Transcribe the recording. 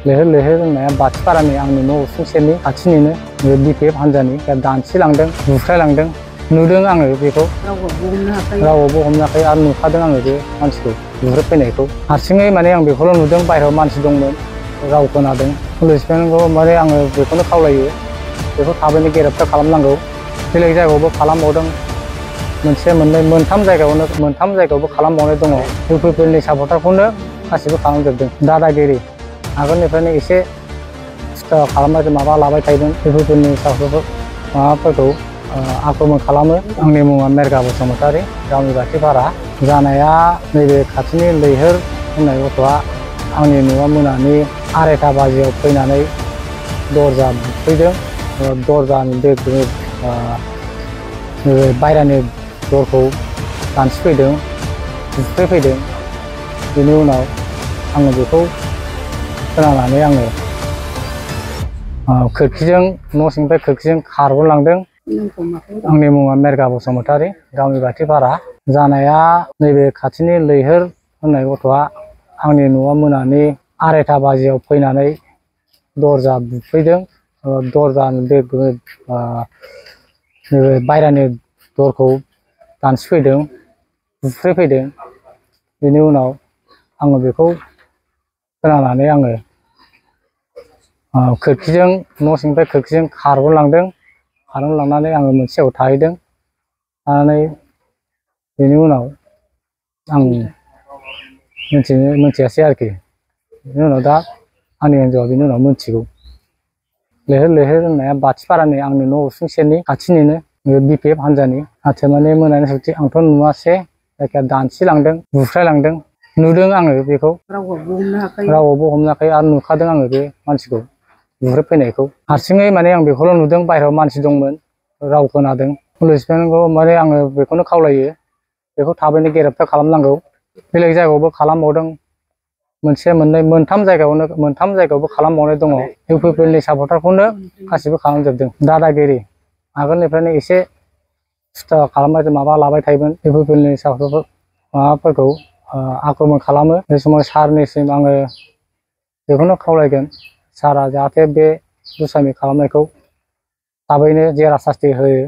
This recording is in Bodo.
लैहोर लैहोर होननाया बाथिपारानि आंनि न' उसुं सेरनि खाथिनिनो BPF हान्जानि दानस्रिलांदों, बुख्रायलांदों। नुदों आङो बेखौ, रावबो हमनो हायाखै आरो नुखादों आङो बे मानसिखौ बुख्रायफैनायखौ। हारसिङै माने आं बेखौल' नुदों, बाहेरायाव मानसि दंमोन, राव खोनादों। पुलिसफोरखौ माने आङो बेखौनो खावलायो, बेखौ थाबैनो ग्रेप्टार खालामनांगौ। बेलेग जायगायावबो खालामबावदों, मोनसे मोननै मोनथाम जायगायावबो खालामबावनाय दङ। इउपिपिएलनि सापर्टारखौनो गासिबो खालामजोबदों। दादागिरि आगोलनिफ्रायनो एसे खालामबाय माबा लाबाय थायोमोन। इउपिपिएलनि सापर्टार माबाफोरखौ आक्रमण खालामो। आंनि मुङा मेरगा बसुमतारी, गामि बाथिपारा। जानाया नैबे खाथिनि लैहोर होननाय गथ'आ आंनि न'आ मोनानि 2:30 बाजियाव फैनानै दरजा बुफैदों। दरजानि बायरानि दरखौ दानस्रिफैदों, बुख्रायफैदों। बेनि उनाव आङो बेखौ खोनानानै आङो खोरखिजों न' सिंनिफ्राय खोरखिजों खारबोलांदों। आंनि मुङा मेरगा बसुमतारी, गामि बाथिपारा। जानाया नैबे खाथिनि लैहोर होननाय गथ'आ आंनि न'आ मोनानि 2:30 बाजियाव फैनानै दरजा बुफैदों। दरजानि बायरानि दरखौ दानस्रिफैदों, बुख्रायफैदों। बेनि उनाव आङो बेखौ खोनानानै आङो खोरखिजों न' सिंनिफ्राय खोरखिजों खारबोलांदों। खारबोलांनानै आङो मोनसे जायगायाव थाहैदों। थानानै बेनि उनाव आं मिथियासै आरोखि। बेनि उनाव दा आंनि हिन्जावआ बेनि उनाव मिथिगौ। लैहोर लैहोर होननाया बाथिपारानि आंनि न' उसुं सेरनि खाथिनिनो BPF हान्जानि। माने मोनानि सौथि आंथ' नुवासै, जायखिया दानस्रिलांदों, बुख्रायलांदों। नुदों आङो बेखौ, रावबो हमनो हायाखै आरो नुखादों आङो बे मानसिखौ बुख्रायफैनायखौ। हारसिङै माने आं बेखौल' नुदों, बाहेरायाव मानसि दंमोन, राव खोनादों। पुलिसफोरखौ माने आङो बेखौनो खावलायो, बेखौ थाबैनो ग्रेप्टार खालामनांगौ। बेलेग जायगायावबो खालामबावदों, मोनसे मोननै मोनथाम जायगायावबो खालामबावनाय दङ। इउपिपिएलनि सापर्टारखौनो गासिबो खालामजोबदों। दादागिरि आगोलनिफ्रायनो एसे खालामबाय माबा लाबाय थायोमोन। इउपिपिएलनि सापर्टार माबाफोरखौ आक्रमण खालामो। बे समाव सारनिसिम आङो बेखौनो खावलायगोन, सारा जाहाथे बे दुष्टामि खालामनायखौ थाबैनो जेरा सास्ति होयो।